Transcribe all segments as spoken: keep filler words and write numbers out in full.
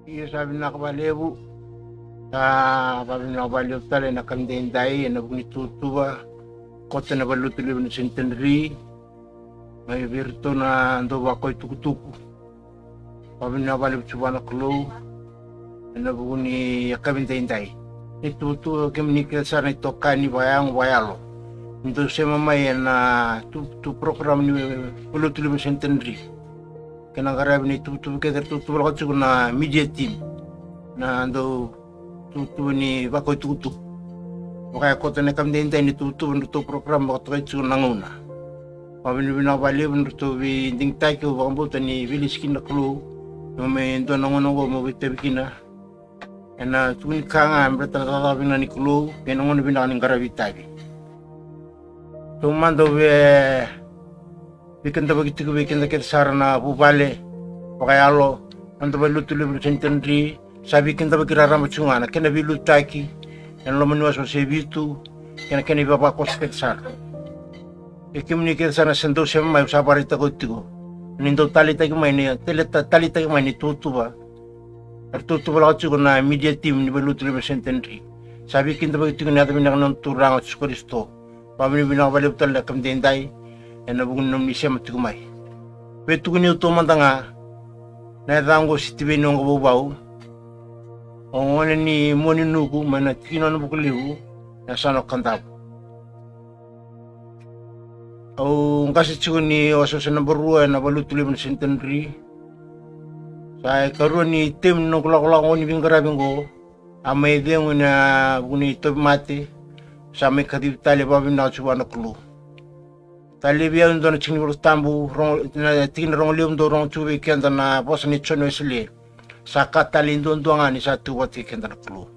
Ia sa vinaka vakalevu. Sa vinaka vakalevu tale na kamidaidai ena vuku ni tuvatuva koto na valenilotu levu na Centenary. Mai vei iratou na dau vakau itukutuku. Vakavinavinaka vakalevu tiko vua na Kalou ena vuku ni yakavi daidai. Ni tuvatuva kemuni kece sara na itokani vakayago vakayalo ni dau sema mai ena tu, tu program ni valenilotu levu na Centenary. Kei na qaravi ni tuvatuva kece eratou tuvalaka tiko na media team na dau tuvatuva ni vakau itukutuku. Vaka e koto na yakavi daidai ni tuvatuva ni ratou program vakatokai tiko na gauna. Vakavinavinaka vakalevu ni ratou veidigitaki, au vakabauta ni veilesi kina na Kalou. Meu mai dua na gauna oqo meu veitavi kina ena tukuni ka ga me baleta na cakacaka vinaka ni Kalou kei na gauna vinaka ni qaravi itavi. Taumada au via veikidavaki tiko vei keda kece sara na vuvale vakayalo, na noda valenilotu levu na Centenary. Sa veikidavaki raraba tiko ga na kena veiliutaki ena loma ni wasewase e vitu kei na kena ivavakoso kece sara. Kei kemuni kece sara na se dau sema mai, au sa vakaraitaka oti tiko ni dau taleitaki mai ni tale, ta, taleitaki mai ni tuvatuva eratou tuvalaka tiko na media team ni valenilotu levu na Centenary. Sa veikidavaki tiko na yaca vinaka ni noda Turaga o Jisu Karisito. Vakavinavinaka vakalevu tale na kamidaidai ena vuku ni nomuni sema tiko mai. Veitukuni au taumada ga, na yacaqu o Sitiveni Oqovauvau. Au gone ni Muaninuku mai na tikina o Nabukalevu, na yasana o Kadavu. Au qase tiko ni wasewase naba rua ena valenilotu levu na Centenary. Sa ikarua ni temu ni noqu lakolako ni veiqaravi oqo. A mai cegu ena vuku ni tauvimate, sa mai kacivi tale, vakavinavinaka tiko vua na Kalou. Talevi au e dua na tiki ni Volatabu, rogo, na tikina rogo levu dau rogo tiko vei keda na vosa nei Jone Wesele. Sa ka tale duadua ga ni sa tu vata kei keda na Kalou.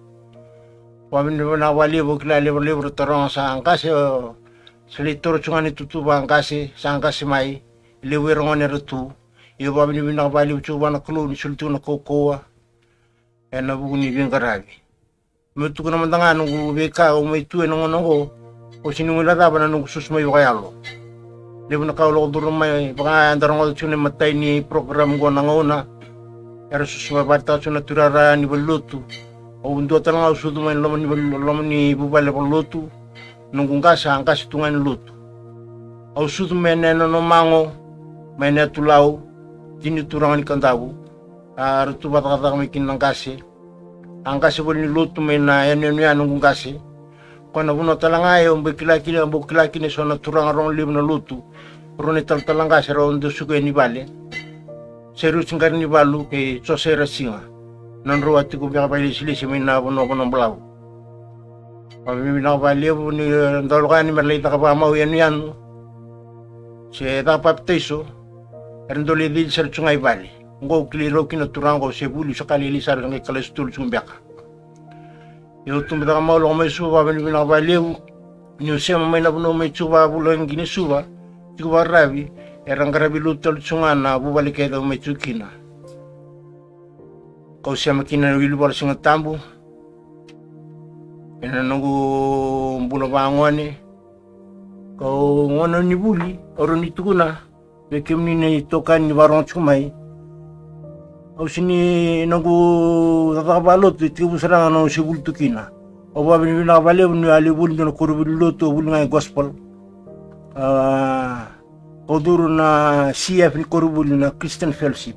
Vakavinavinaka vakalevu, au kila levu, levu ra taroga sa qase, sa lai toro tiko ga ni tutu vaqase, sa qase mai, levu era gone era tu. Ia vakavinavinaka vakalevu tiko vua na Kalou ni soli tiko na kaukauwa ena vuku ni veiqaravi. Meu tukuna mada ga noqu veika au mai tu ena gauna oqo, au sega ni guilecava na noqu susu mai vakayalo. Levu na ka au lako curuma mai, vaka eda rogoca tiko na imatai ni program oqo na gauna era susu mai, vakaraitaka tiko na tuirara ni valenilotu. Au dua tale ga au sucu mai na loma ni vale, loma ni vuvale vakalotu. Noqu qase a qase tu ga ena lotu. Au sucu mai na, na Nomago, mai na Yatu Lau, tini turaga ni Kadavu. A ratou vakacakacaka mai kina na qase. A qase voli ni lotu mai na yanuyanu ya noqu qase. Koya na vanua tale ga e au bau kila kina, bau kila kina eso na turaga rogo levu na lotu. Rua na italatala qase rau dau suka yani vale. Sairusi Qaranivalu kei Jose Rasiga. Na nodrau a tiko beka vakailesilesi mai na vanua, vanua balavu. Vakavinavinaka vakalevu ni dau lako yani me ra lai caka vakamau yanuyanu se caka papitaiso. Era dau lai cili sara tu ga i vale. Oqo au kilai rau kina na turaga oqo, se vuli, au sa ka lailai sara, au sa qai kalasi tolu tiko beka. Ia au tubu caka mai, au lako mai Suva, vakavinavinaka vakalevu niu sema mai na vanua mai Suva, vula qi ni Suva, tiko vakararavi, era qaravi lotu tale tiko ga na vuvale kece au mai tiko kina. Kau sema kina na wili vola Sigatabu ena noqu bula vagone. Kau gone ni vuli, au rawa ni tukuna vei kemuni na itokani ni vakarogo tiko mai. Au sega ni, noqu cakacaka vakalotu e tekivu sara ga na gauna au se vuli tu kina. Au vakavinavinaka vakalevu niu a lai vuli dua na koronivuli lotu, au vuli ga e gospel. A, kau curu na C F ni koronivuli, na Christian Fellowship.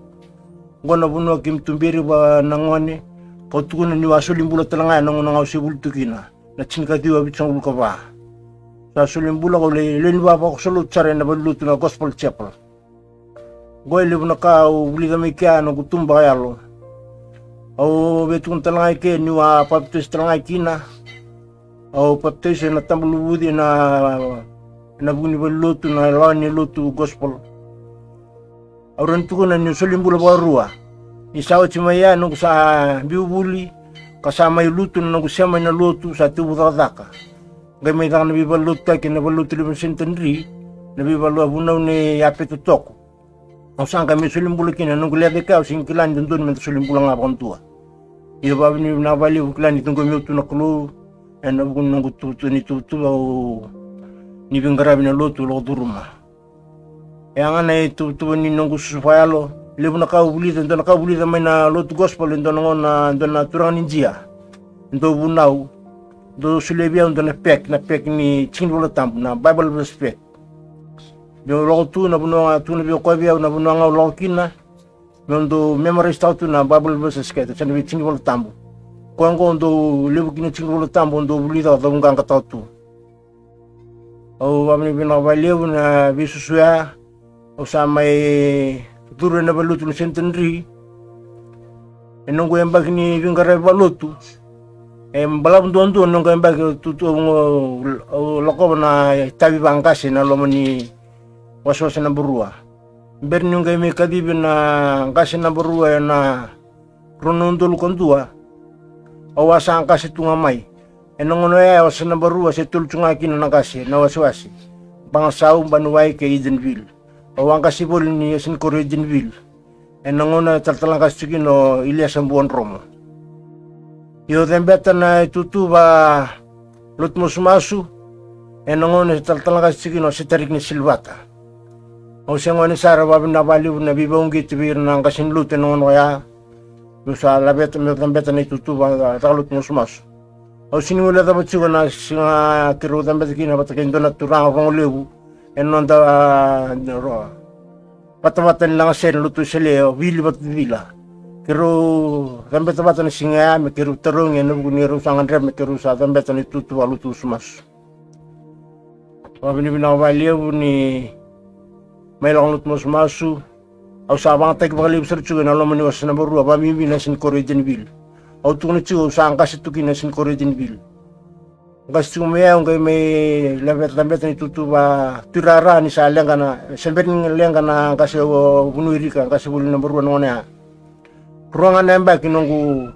Oqo na vanua keimami tuberi vaka na gone. Kau tukuna niu a soli bula tale ga ena gauna ga au se vuli tu kina, na tinikaciwa vitusagavulu ka va. Sa soli bula, kau lai lewe ni vavakoso lotu sara ena valenilotu na Gospel Chapel. Oqo e levu na ka au vulica mai kea noqu tubu vakayalo. Au via tukuna tale ga i ke niu a papitaiso tale ga kina. Au papitaiso ena tabaluvuci ena, ena vuku ni valenilotu, na lawa ni lotu gospel. Au rawa ni tukuna niu soli bula vakarua. Ni sa oti mai ya noqu sa biu vuli ka sa mai lutu na noqu sema ena lotu, sa tekivu cakacaka. Qai mai caka na veivakalotutaki ena valenilotu levu na Centenary, na veivakalotutaki, vunau nei Apeto Toko. Au sa qai mai soli bula kina, noqu leca i ke au sega ni kila ni dodonu meda soli bula ga vakadua. Ia vakavinavinaka vakalevu, kila ni ciqomi au tu na Kalou ena vuku ni noqu tutu, ni tuvatuva au ni veiqaravi na lotu au lako curuma. E a ga na ituvatuva ni noqu susu vakayalo, Levu na ka au vulica, dua na ka au vulica mai na lotu gospel, e dua na gauna, dua na turaga ni Jia. Dua vunau, dua solia vei au dua na pack, na pack ni tiki ni Vola Tabu, na Bible verse pack. Meu lako tu na vanua ga, tukuna vei koya vei au na vanua ga au lako kina. Meu dau memorize taka tu na Bible verses kece, sa na vei tiki ni Vola Tabu. Koya oqo dau levu kina tiki ni Vola Tabu, dau vulica, dau qaqa taka tu. Au vakavinavinaka vakalevu na veisusu ya. Au sa mai curu ena valelotu ni Centenary. E noqu yabaki ni veiqaravi vakalotu. E balavu duadua na noqu yabaki, au tutu, au, au lakova na itavi vaqase ena loma ni wasewase naba rua. Bera niu qai mai kacivi na qase naba rua ena rua na udolu ka dua, au a sa qase tu ga mai. Ena gauna oya e wase naba rua se tolu tu ga kina na qase na wasewase. Bagasau, Banuwai kei Edenville. Au a qase voli ni yasa ni koro Edenville. Ena gauna e talatala qase tu kina o Iliesa Buadromo. Ia au cabeta na itutu valotu masumasu. Ena gauna e talatala qase tu kina o Setariki ni Silivata. Au se gone sara, vakavinavinaka vakalevu na veivakauqeti vei ira na qase ni lotu ena gauna oya. Meu sa laveta, meu cabeta na itutu vacakalotu masumasu. Au sega ni guilecava tiko na siga keirau cabeta kina vata kei dua na turaga rogo levu ena noda, a, ro, vatavata ni lagasere na Lotu Wesele, o Vili Vatacila. Keirau cabeta vata na siga ya me keirau tarogi ena vuku ni rau sa gadreva me keirau sa cabeta na itutu valotu masumasu. Vakavinavinaka vakalevu ni mai lako na lotu masumasu. Au sa vagataki vakalevu sara tiko ena loma ni wase naba rua, vakabibi na yasa ni koro Edenville. Au tukuna tiko au sa qase tu kina yasa ni koro Edenville. Qase tiko mai au qai mai laveta, cabeta na itutu vatuirara ni sa leqa na, se bera ni leqa na qase o Vanua Irika, qase voli naba rua na gauna ya. Rua ga na yabaki noqu,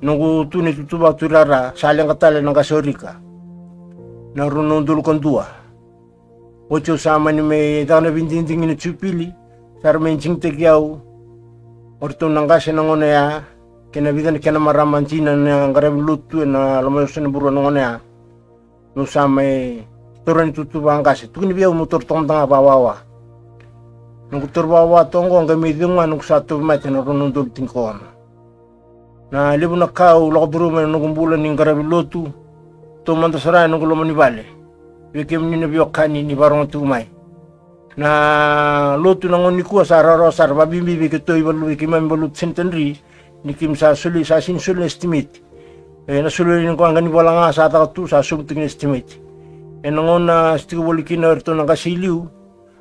noqu tu na itutu vatuirara, sa leqa tale na qase o Rika. Na rua na udolu ka dua. Oti au sa mani mai caka na veidigidigi na Jupili, sa ra mai digitaki au o ratou na qase na gauna ya, kei na vica na kena marama dina na qaravi lotu ena loma ni wase naba rua na gauna ya. Meu sa mai taura na itutu vaqase, tukuni vei au meu taura toka mada ga vawawa. Noqu taura vawawa toka oqo qai mai cegu ga noqu sa tauvimate ena rua na udolu tinikaono. Na levu na ka au lako curuma ena noqu bula ni qaravi lotu, taumada sara ena noqu loma ni vale. Vei kemuni na veiwekani ni vakarorogo tiko mai, na lotu na gauna nikua sa rawarawa sara, vakabibi vei keitou i valu, vei keimami valutu Centenary, ni keimami sa soli, sa sini soli na estimate. Ena soli ni qaqa ni vola ga sa caka tu, sa sobu tu kina estimate. Ena gauna sa tiko voli kina o iratou na qase i liu,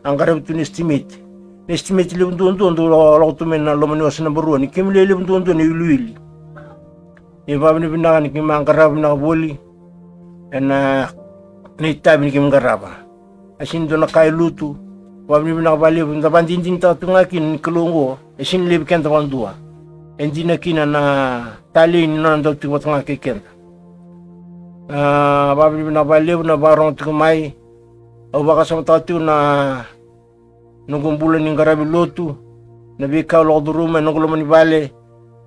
a qaravi tu na estimate. Na estimate levu duadua dau lako, lako tu mai na loma ni wase naba rua, ni keimami lewe levu duadua na iwiliwili. Ia vakavinavinaka ni keimami a qarava vinaka voli ena, na itavi ni keimami qarava. A sini dua na ka e lutu. Vakavinavinaka vakalevu, da vakadinadinataka tu ga kina ni Kalou oqo e sini levi keda vakadua. E dina kina na talei ni nona dau tiko vata ga kei keda. A, vakavinavinaka vakalevu na vakarorogo tiko mai. Au vakasamataka tiko na noqu bula ni qaravi lotu, na veika au lako curuma ena noqu loma ni vale.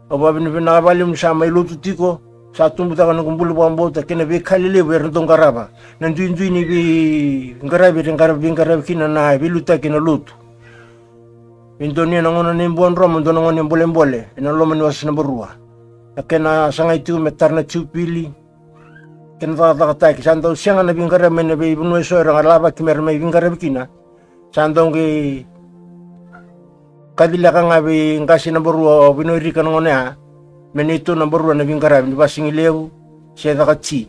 Au vakavinavinaka vakalevu ni sa mai lotu tiko, sa tubu cake na noqu bula vakabauta kei na veika lelevu era dau qarava. Na duidui ni veiqaravi era qaravi, veiqaravi kina na veiliutaki ena lotu. Me donuya na gauna na ibuadromo, dua na gauna ni bolebole ena loma ni wase naba rua. Na kena sagai tiko me tara na Jupili, kena cakacakataki, sa dau sega na veiqaravi mai na veivanua eso era lavaki me ra mai veiqaravi kina. Sa dau qai kacilaka ga vei qase naba rua o Vanua Irika na gauna ya, me neitou naba rua na veiqaravi ni Vasigalevu se Cakati.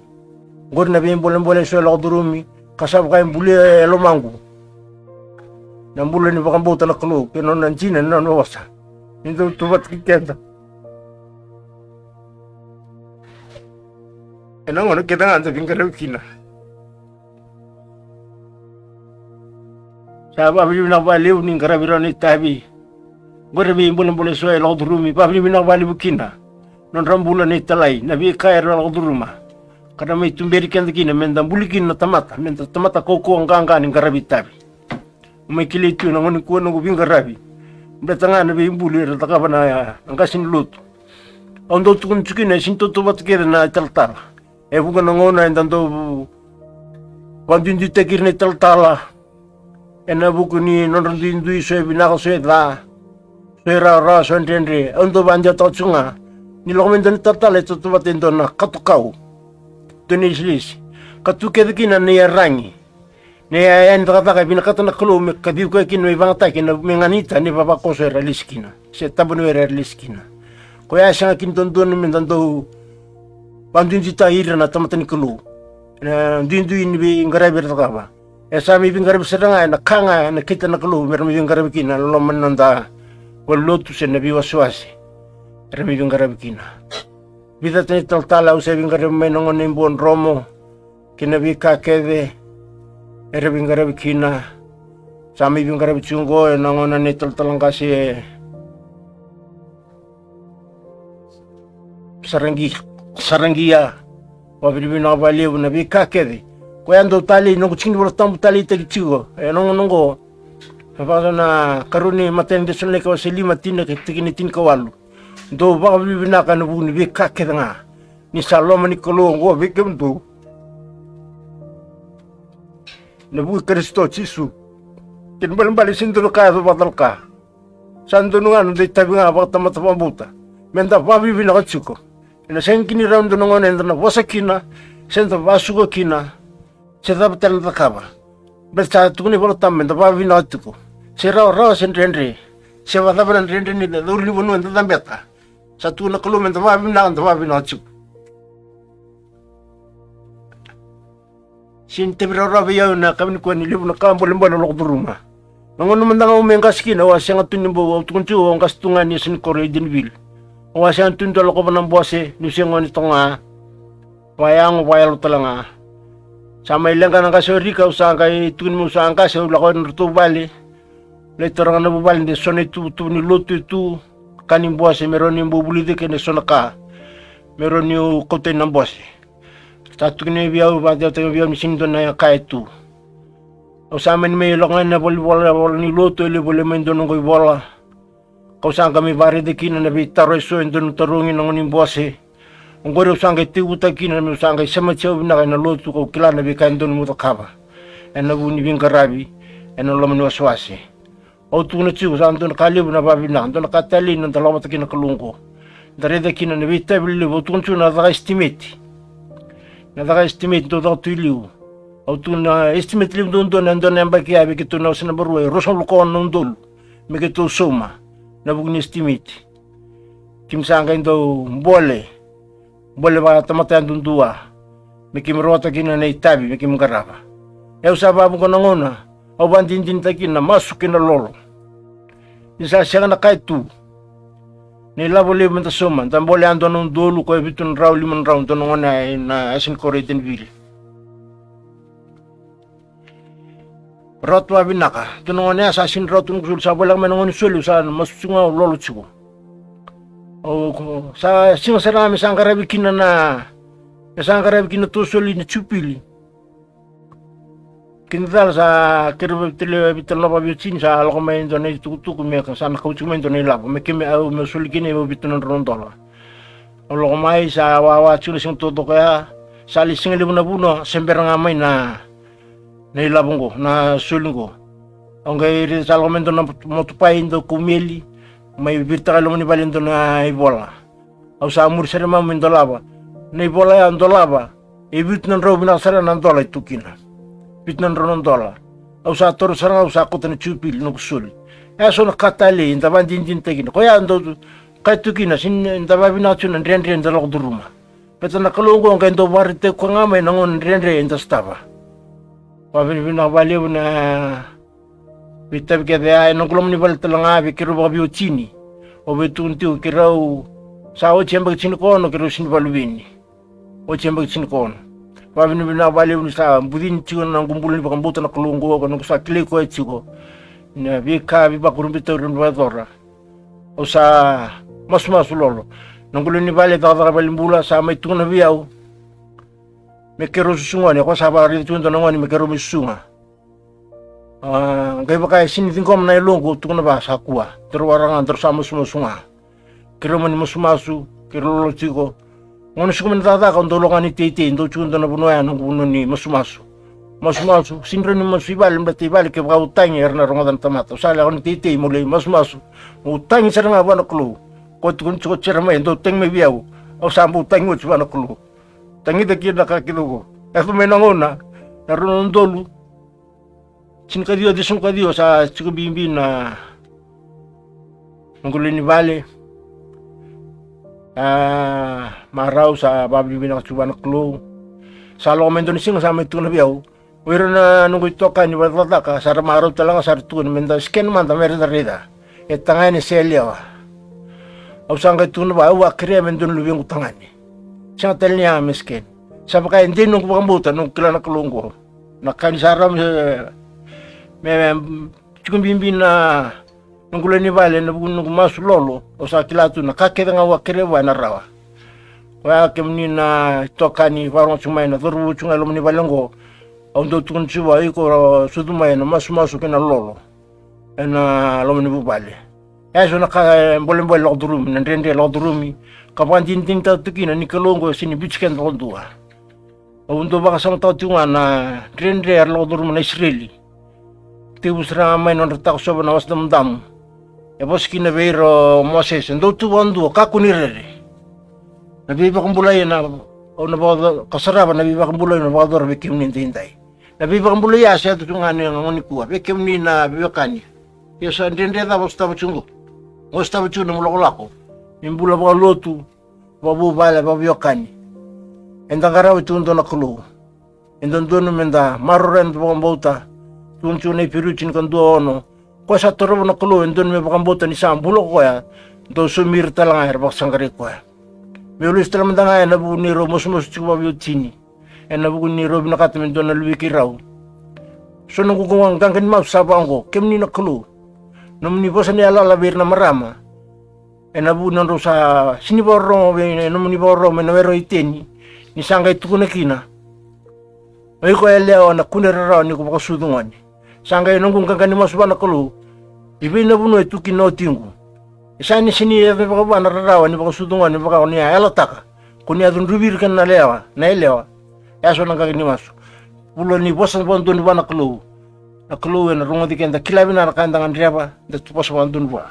Qori na veibolebole eso e lako curumi, ka sa vaka e bulia e lomaqu na bula ni vakabauta na Kalou kei na nona dina, na nona vosa ni dau tu vata kei keda. Ena gauna kece ga da veiqaravi kina. Sa vakavinavinaka vakalevu ni qaravi rawa na itavi. Qori na veibolebole eso e lako curumi, vakavinavinaka vakalevu kina. Nodra bula na italai, na veika era lako curuma, ka ra mai tuberi keda kina me da buli kina na tamata, me da tamata kaukauwa qaqa ni qaravi itavi. Au mai kilai tu ena gauna nikua noqu veiqaravi, baleta ga na veibuli era cakava na, na qase ni lotu. Au dau tukuna tiko kina e sini tautauvata kece na italatala. E vuqa na gauna eda dau vakaduiduitaki ira na italatala. ena vuku ni nodra duidui, so e vinaka, so e ca, so e rawarawa, so e dredre. Au dau vakadewataka tiko ga ni lako mai e dua na italatala e tautauvata e dua na kato kau, dua na ilesilesi, ka tu kece kina na iyaragi, na iyaya ni cakacaka e vinakata na Kalou me kacivi koya kina me vakayagataki ena vuku me ganita na ivavakoso era lesi kina se tabaniwere era lesi kina. Koya e sega kina ni dodonu me da dau vakaduiduitaki ira na tamata ni Kalou ena duidui ni veiqaravi era cakava. E sa mai veiqaravi sara ga ena ka ga e nakita na Kalou me ra mai veiqaravi kina ena loma ni noda valenilotu se na veiwasewase era mai veiqaravi kina. Vica tani na italatala au sa veiqaravi mai ena gauna i Buadromo kei na veika kece era veiqaravi kina. Sa mai veiqaravi tiko oqo ena gauna na italatala qase Saraqi, Saraqia. Vakavinavinaka vakalevu na veika kece. Koya dau talei, noqu tiki ni Vola Tabu taleitaki tiko ena gauna oqo. Sa vaka na karua ni imatai ni Cesalonaika wase lima, tikina, tikina tinikawalu. Dou vakavinavinaka ena vuku ni veika kece ga, ni sa loma ni Kalou oqo vei kemudou ena vuku i Karisito Jisu. Kena ibalebale sega ni dua na ka e yaco vakacalaka. Sa dodonu ga na noda itavi ga vakatamata vakabauta me da vakavinavinaka tiko. Ena sega kina ni rawa ni dua na gauna eda na vosa kina se da vakasuka kina se cava tale na cakava. Baleta sa tukuna na iVola Tabu me da vakavinavinaka tiko, se rawarawa se dredre, se vakacava na dredre ni cauri ni vanua eda cabeta. Sa tukuna na Kalou me da vakavinavinaka, da vakavinavinaka tiko. Sega ni tekivu rawarawa vei au ena yakavi nikua ni levu na ka bolebole au lako curuma. Na gauna mada ga au mai qase kina, au a sega tu ni bau, au tukuna tiko au qase tu ga ni yasa ni koro e Edenville. Au a sega tu ni dau lakova na bose niu se gone toka ga, vakayago vakayalo tale ga. Sa mai leqa na qase o Rika, au sa qai tukuni meu sa qase, au lako ena nodratou vale. Lai taura ga na vuvale de so na ituvatuva ni lotu e tu, ka ni bose me rawa niu bau vulica kina eso na ka me rawa niu kauta ina bose. Sa tukuni vei au, vakadewataki vei au ni sega ni dua na ka e tu. Au sa mani mai lako ga ina valenivola, valenilotu, e levu, e levu mai dua na noqu ivola. Kau sa qai mai vakaraica kina na veitaro eso e dodonu tarogi ena gauna ni bose. Oqori au sa qai tekivutaka kina meu sa qai semati au vinaka ena lotu, kau kila na veika e dodonu meu cakava ena vuku ni veiqaravi ena loma ni wasewase. Au tukuna tiko sa dua na ka levu na vakavinaka, dua na ka talei na noda lako vata kei na Kalou oqo. Da raica kina na veitavi lelevu, au tukuna tiko na caka estimate. Na caka estimate dau caka tu i liu. Au tukuna na estimate levu duadua na dua na yabaki ya vei keitou na wase naba rua e ruasagavulu ka ono na udolu me keitou sauma na vuku ni estimate. Keimami sa qai dau bole, bole vakatamata yadudua me keimami rawata kina na itavi me keimami qarava. E au sa vakavuqa na gauna, au vakadinadinataka kina na masu kei na lolo. Ni sa sega na ka e tu. Na ilavo levu meda sauma, da bole yadua na udolu, koya vitu na drau, lima na drau, dua na gone ena yasa ni koro e Edenville. Rawata vakavinaka. Dua na gone ya sa sega ni rawata na noqu soli, sa voleka mai na gone soli, au sa masu tiko ga, au lolo tiko. Au, sa siga sara ga me sa qaravi kina na, me sa qaravi kina na tou soli na Jupili. Kena cala sa keirau veitalanoa, veitalanoa vakaveiwatini, sa lako mai e dua na itukutuku me sa na kauti mai e dua na ilavo me keimami, au meu soli kina e vitu na drau na dola. Au lako mai, sa wawa tiko na siga taucoko ya, sa lai siga levu na vuna se bera ga mai na, na ilavo oqo, na soli oqo. Au qai raica sa lako mai e dua na motopai, dau kaumeli, mai viritaka e loma ni vale e dua na ivola. Au sa muri sara mai meu dolava. Na ivola ya dolava, e vitu na drau vinaka sara na dola e tu kina. Vitu na drau na dola. Au sa taura sara ga, au sa kauta na Jupili, noqu soli. E so na ka talei eda vakadinadinataka kina. Koya dau ka e tu kina, sega ni da vakavinaka tiko na dredre eda lako curuma. Baleta na Kalou oqo qai dau vakaraitaki koya ga mai na gauna dredre eda sotava. Vakavinavinaka vakalevu na veitavi kece ya, ena noqu loma ni vale tale ga vei keirau vakaveiwatini. Au via tukuna tiko, keirau sa oti yabaki tinikaono keirau sega ni vakaluveni. Oti yabaki tinikaono. Vakavinavinaka vakalevu ni sa bucini tiko na noqu bula ni vakabauta na Kalou oqo, ka noqu sa kilai koya tiko. Na veika veivakurabuitaki au vakayacora, au sa masumasu lolo. Noqu lewe ni vale, cakacaka valenibula, sa mai tukuna vei au me keirau susu gone, o koya sa vakaraica tiko e dua na gone me keirau mai susu ga. A, qai vaka e sega ni ciqoma na yaloqu, au tukuna vua sa kua. Daru waraka ga, daru sa masumasu ga. Keirau mani masumasu, keirau lolo tiko. Gauna siku mai na cakacaka, au dau lako ga ni teitei, dau tiko e dua na vanua ya, noqu vanua ni masumasu. masumasu, sini rawa ni masu i vale, baleta i vale ke vakau tagi era na rogoca na tamata. Au sa lako ni teitei meu lai masumasu, meu tagi sara ga vua na Kalou. Ko tukuni tiko o Jeremaia, dou tagi mai vei au, au sa bau tagi oti vua na Kalou. Tagica kina na ka kece oqo. Yaco mai na gauna, na rua na udolu tinikaciwa, ciwasagavulu kaciwa, sa tiko bibi na noqu lewe ni vale. A, marau, sa vakavinavinaka tu vua na Kalou. Sa lako mai dua na siga sa mai tukuna vei au, o ira na noqu itokani vakacakacaka sa ra marau tale ga, sa ra tukuna me da scan mada me raica, raica e tagane se yalewa. Au sa qai tukuna vua, au a kerea me dua na luvequ tagane. Sega tale ni yaga me scan. Sa vaka e dei noqu vakabauta, noqu kila na Kalou oqo. Na ka ni sa rawa me, me tiko bibi na noqu lewe ni vale ena vuku ni noqu masu lolo, au sa kila tu na ka kece ga au a kerea vua ena rawa. Koya kemuni na itokani vakarogo tiko mai, na cauravou tiko ga e loma ni vale oqo, au dau tukuna tiko vua, iko sucu mai ena masumasu kei na lolo ena loma ni vuvale. E so na ka e bolebole lako curumi, na dredre lako curumi, ka vakadinadinataka tu kina ni Kalou oqo e sega ni biuti keda vakadua. Au dau vakasamataka tiko ga na dredre era lako curuma na Isireli. Tekivu sara ga mai na nodra takosova na Wasa Damudamu. E vosa kina vei ira o Mosese, dou tu vakadua, kakua ni rere. Na veivakabulai ena, au na vakaca-, ka sarava na veivakabulai au na vakayacora vei kemuni edaidai. Na veivakabulai ya sa yaco tu ga ena gauna nikua vei kemuni na veiwekani. Ia sa dredre cava o sotava tiko oqo? O sotava tiko na nomu lakolako ni bula vakalotu, vakavuvale, vakaveiwekani. Eda qarava tiko e dua na Kalou. E dodonu me da maroroya na noda vakabauta. Tukuna tiko na Iperiu tinikadua ono, koya sa torova na Kalou e dodonu me vakabauta ni sa bula ko koya. Dou saumi ira tale ga era vakasaqarai koya. Meu lesu tale mada ga ena vuku ni rau masumasu tiko vakaveiwatini, ena vuku ni rau vinakata me dua na luvei keirau. So noqu qaqa ni masu sa vaka oqo, kemuni na Kalou, nomuni vosa ni yalayala vei ira na marama, ena vuku ni nodrau sa sini vakarorogo vei nomuni vakarorogo mai na were o Iteni, ni sa qai tukuna kina, o iko yalewa na kune rarawa ni ko vakasucu gone. Sa qai noqu qaqa ni masu vua na Kalou, i vei na vanua e tu kina na watiqu? E sa ni sini yaco vakavua na rarawa ni vakasucu gone vaka o ni a yalataka, ko ni a cudruvi ira kina na yalewa, na yalewa. E so na qaqa ni masu. Bula ni vosa vakadodonu vua na Kalou. Na Kalou ena rogoci keda, kila vinaka na ka eda gadreva, da tu vosa vakadodonu vua.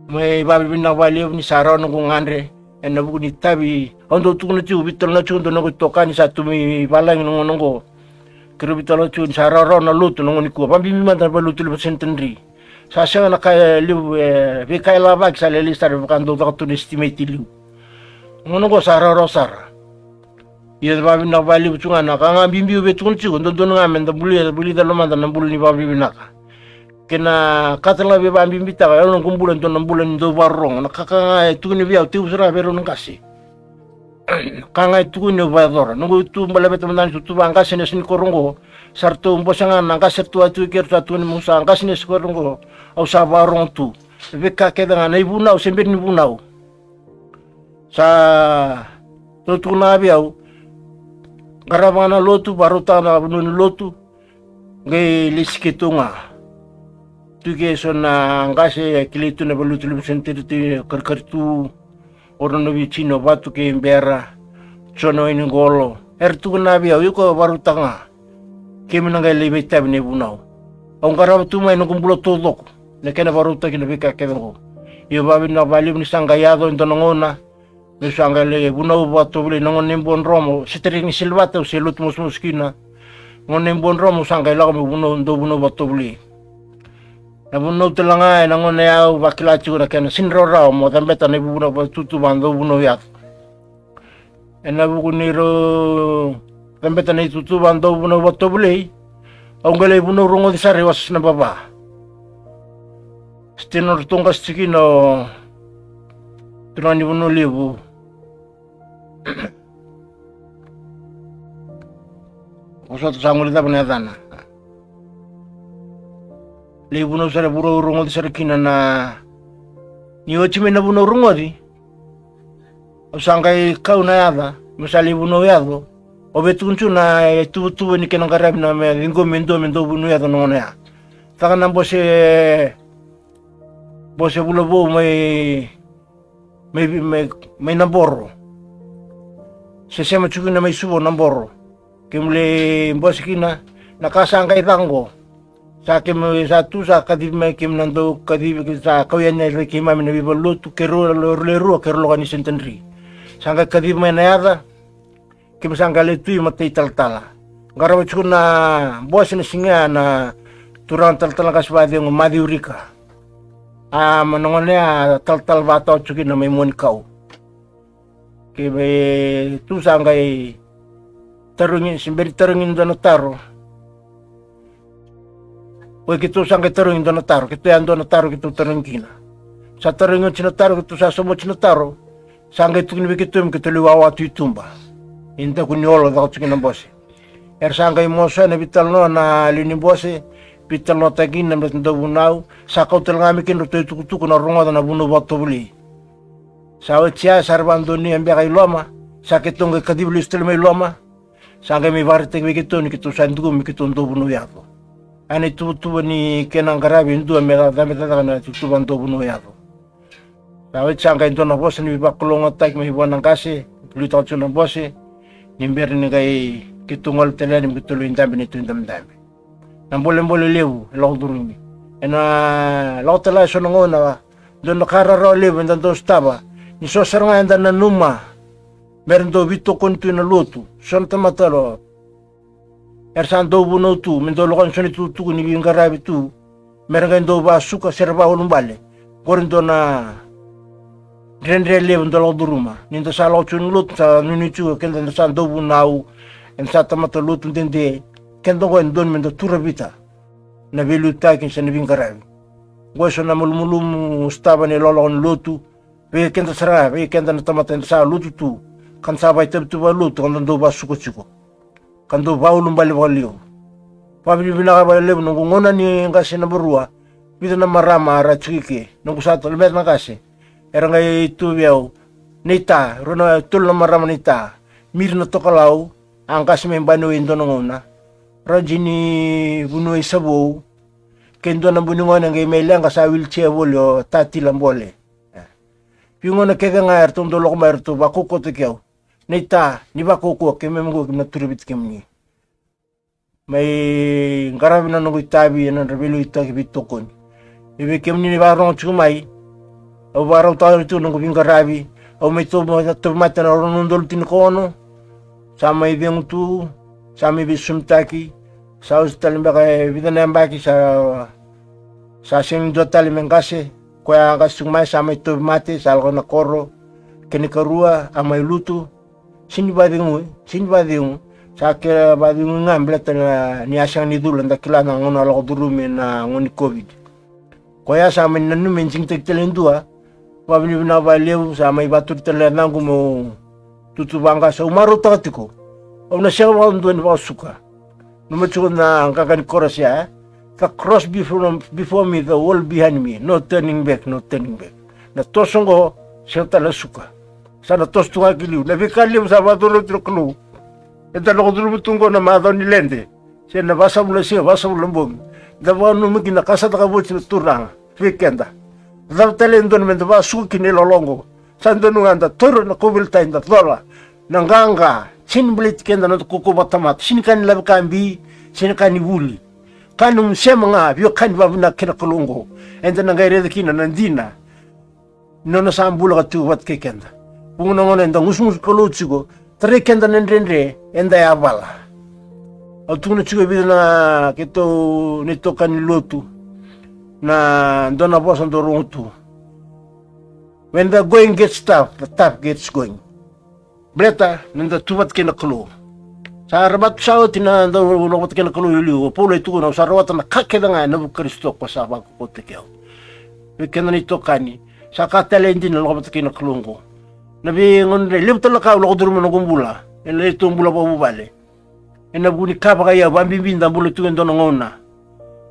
Mai vakavinavinaka vakalevu ni sa rawa noqu gadre ena vuku ni itavi au dau tukuna tiko, veitalanoa tiko, dua noqu itokani sa tu mai valagi na gauna oqo. Keirau veitalanoa tiko ni sa rawarawa na lotu na gauna nikua, vakabibi mada na valelotu levu e Centenary. Sa sega na ka e levu, e veika e lavaki sa lailai sara, vaka dau caka tu na estimate e liu. Na gauna oqo sa rawarawa sara. Ia vakavinaka vakalevu tu ga, na ka ga bibi au via tukuna tiko, dodonu ga me da bulia, vulica lomada na bula ni vakavinavinaka. Kei na ka tale ga via vakabibitaka, e au noqu bula e dua na bula ni dau vakarorogo. Na ka ka ga e tukuni vei au, tekivu sara vei rau na qase. Ka ga e tukuni au vakayacora. Noqu tu bula vata mada ni tutu vaqase ni yasa ni koro oqo. Sa ratou bose ga na qase, ratou a tu i ke, ratou sa tukuni meu sa qase ni yasa ni koro oqo. Au sa vakarorogo tu. Veika kece ga na ivunau, se bera ni vunau. Sa ratou tukuna vei au, qarava ga na lotu, vakarautaka na vanua ni lotu. Qai lesi keitou ga. Tu ke so na qase e kilai tu na valelotu levu e Centenary, Karikaritu, o Rono Vicini, o Vatu kei Bera, Jone Wainiqolo. Era tukuna vei au, iko vakarautaka ga. Keimami na qai lai vakaitavi na ivunau. Au qarava tu mai noqu bula taucoko na kena vakarautaki na veika kece oqo. Ia vakavinaka vakalevu ni sa qai yaco e dua na gauna meu sa qai lai vunau vakatovolei. Na gauna ni Buadromo, Setareki ni Silivata, au se lotu masumasu kina. Gauna ni Buadromo au sa qai lako meu vunau, dau vunau vakatovolei. Na vunau tale ga ena gauna ya au vakila tiko na kena sini rawarawa mo cabeta na ivunau vakatutu, vakadauvunau yaco. Ena vuku ni rau cabeta na itutu vakadauvunau vakatovolei, au qai lai vunau rogoci sara i Wasa Sinabava. Sa tiko na nodratou qase tiko kina o turaga ni Vanua Levu. Vosota, sa qori cava na yacana. Lai vunau sara, vunau rogoci sara kina na, ni oti mai na vunau rogoci, au sa qai kau na yaca meu sa lai vunau yaco. Au via tukuna tu na ituvatuva ni kena qaravi na me ciqomi e dua me dau vunau yaco na gauna ya. Caka na bose, bose vula vou mai, mai, mai, mai Naboro. Se sema tiko kina mai Suva o Naboro. Keimami lai bose kina na ka sa qai caka oqo. Sa keimami sa tu sa kacivi mai keimami na dau kacivi, sa kau yani na keimami na veivalenilotu, keirau lewe rua, keirau loka ni Centenary. Sa qai kacivi mai na yaca, keimami sa qai lai tu i matai talatala. Qarava tiko na bose na siga ya na turaga talatala qase vakacegu Maciu Rika. A, ma na gauna ya talatala vakatawa tiko kina mai Muanikau. Keimami tu sa qai tarogi, se bera ni tarogi dua na taro. Oi, keitou sa qai tarogi dua na taro, keitou ya dua na taro keitou tarogi kina. Sa tarogi oti na taro, keitou sa sauma oti na taro. Sa qai tukuni vei keitou me keitou lai wawa tu i tuba. Ni daku ni olo caka tiko na bose. Era sa qai moso na veitalanoa na lewe ni bose, veitalanoataki na bete dau vunau, sa kau tale ga mai kina ratou itukutuku na rogoca na vunau vakatovolei. Sa oti ya sa ra vakadonuya beka i loma, sa keitou qai kacivi lesu tale mai loma, sa qai mai vakaraitaki vei keitou ni keitou sa dikeva me keitou dau vunau yaco. A na ituvatuva ni kena qaravi e dua me cabe cakacaka na ituvatuva dau vunau yaco. Sa oti sa qai dua na vosa ni veivakalougatataki mai vua na qase, liutaka tiko na bose, ni bera ni qai keitou gole tale yani me keitou lai dabe na neitou idabedabe. Na bolebole levu e lako curumi. Ena lako tale ga eso na gauna, dua na ka rarawa levu eda dau sotava. Ni so sara ga eda nanuma me ra dau veitokoni tu ena lotu. So na tamata lo era sa dau vunau tu me dau lako yani so na itukutuku ni veiqaravi tu, me ra qai dau vakasuka se ra vakaulubale. Qori dua na dredre levu dau lako curuma. Ni da sa lako tiko na lotu, sa nuinui tiko keda da sa dau vunau, eda sa tamata lotu dede, keda qo e dodonu me da turavita na veiliutaki se na veiqaravi. Qo e so na malumalumu sotava na ilakolako ni lotu vei keda sara, vei keda na tamata eda sa lotu tu, ka da sa vakaitavi tu vakalotu ka da dau vakasuka tiko, ka dau vakaulubale vakalevu. Vakavinavinaka vakalevu noqu gauna ni qase naba rua, vica na marama era tiko i ke, noqu sa tale me na qase. Era qai tu vei au, Neita, rua na tolu na marama Neita, Miri na Tokalau, a qase mai Baniwai e dua na gauna, Raji ni Vuniwai Savou, kei dua na buni gone qai mai leqa sa wheelchair voli o Tatila Bole. E. Vei gauna kece ga eratou dau lako mai eratou vakaukauataki au. Neita, ni vakaukauwa, keimami qo keimami na turavita kemuni. Mai qaravi na noqu itavi ena nodra veiliutaki veitokoni. Ia vei kemuni ni vakarorogo tiko mai, au vakarautaka tiko noqu veiqaravi. Au mai tau-, tauvimate ena rua na udolu tinikaono. Sa mai cegu tu, sa mai veisumitaki. Sa oti tale beka e vica na yabaki sa, sa sega ni dua tale me qase. Koya a qase tiko mai sa mai tauvimate, sa lako na koro. Kena ikarua a mai lutu. Sega ni vakacegu, sega ni vakacegu. Sa kere vakacegu ga baleta ni a sega ni cula, da kila na gauna a lako curumi na gauna ni COVID. Koya sa mai nanumi me digitaki tale e dua. Vakavinavinaka vakalevu, sa mai vakaturi tale na yacaqu meu tutu vaqase. Au marautaka tiko, au na sega vakadua ni vakasuka. Nanuma tiko na qaqa ni korasi ya, e? The cross before, before me, the world behind me. No turning back, no turning back. Na toso oqo, sega tale na suka. Sa na toso tu ga ki liu. Na veika levu sa vakacuruma tu na Kalou. Eda lako curuma tu oqo na macawa ni lede, se na vasagavulu na siga, vasagavulu na bogi. Da vakananuma kina na ka sa cakava oti na Turaga vei keda. Cava tale e dodonu meda vakasuka kina na ilolo oqo? Sa dodonu ga da taura na kauveilatai, da cola na qaqa. Sega ni baleti keda na noda kaukauwa vakatamata, sega ni ka ni lavaka bi, sega ni ka ni vuli. Ka ni nomu sema ga, veiwekani vakavinaka kei na Kalou oqo. Eda na qai raica kina na dina ni nona sa bula ka tiko vata kei keda. Vuqa na gauna eda gusugusu Kalou tiko, tarai keda na dredre, eda yavala. Au tukuna tiko e vica na keitou na itokani lotu, na dua na vosa dau rogo tu. When the going gets tough, the tough gets going. Baleta ni da tu vata kei na Kalou. Sa rawata tu sa oti na dau lako vata kei na Kalou i liu. O Paula e tukuna, au sa rawata na ka kece ga ena vuku i Karisito ko sa vakaukauataki au. Vei keda na itokani, sa ka tale e dina na lako vata kei na Kalou oqo. Na veigauna e levu tale na ka au lako curuma na noqu bula ena neitou bula vakavuvale. Ena vuku ni ka vakaiyau, vakabibi da bula tiko e dua na gauna.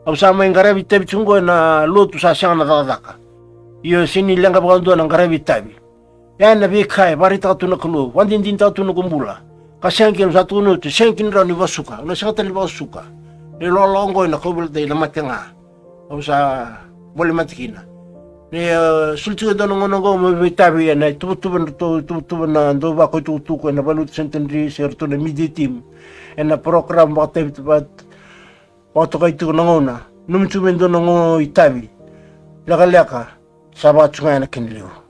Au sa mai qaravi itavi tiko oqo ena lotu, sa sega na cakacaka. Io, sega ni leqa vakadua na qaravi itavi. Ia na veika e vakaraitaka tu na Kalou, vakadinadinataka tu na noqu bula. Ka sega kina, au sa tukuna oti, sega kina rawa ni vakasuka, au na sega tale ni vakasuka. Na ilolo oqo ena kauveilatai, na mate ga. Au sa voli mate kina. Ni, e, soli tiko e dua na gauna oqo mo veitavi ena ituvatuva, na ratou ituvatuva na dau vakaitukutuku ena Vanuatu Centenary se ratou na media team ena program vakatavi, vakatokai tiko na gauna. Nanumi tiko me dua na gauna itavi lekaleka, sa vaka tiko ga ena kena levu.